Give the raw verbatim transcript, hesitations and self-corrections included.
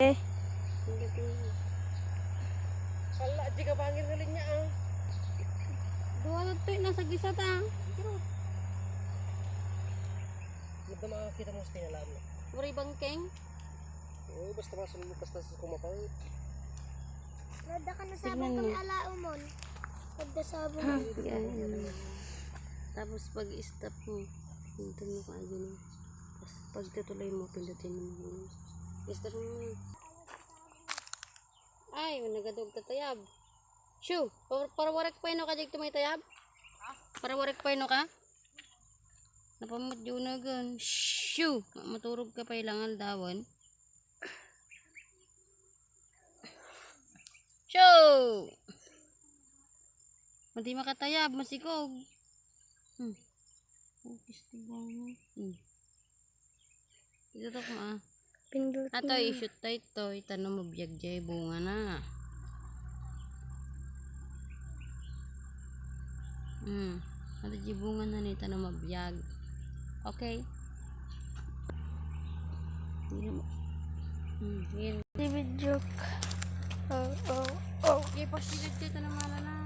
Eh. Ala, di ka bangir nga linya, ah. Dua na to, nasa gisa ta. Ba't na makakita mo sa pinalaan mo? Waray bangkeng? Oo, basta masulog, basta sa kumapal. Nada ka na sabong kami alaumon. Pagda sabong. Yan. Tapos pag-stop mo, pindutin mo ka dyan. Tapos pagtutuloy mo, pindutin mo. Stop mo. Ay, nagadog ka tayab. Shoo! Para, para warek pa ino ka, Jake, tumay tayab? Para warek pa ino ka? Napamutyo na gan. Shoo! Maturog ka pa ilang aldawan. Shoo! Madi makatayab, masikog. Hmm. Focus ti bunga. Hmm. Ito to ko, ah. Pindot. Ato, na. I-shoot tayo ito. Ita no mabiag jay bunga na. Hmm. Ato jay bunga na ni ita no mabiag. Okay. Hindi mo. Hmm, yun. Di video. Oh, oh, oh. Okay, pag sinad ka ito naman na.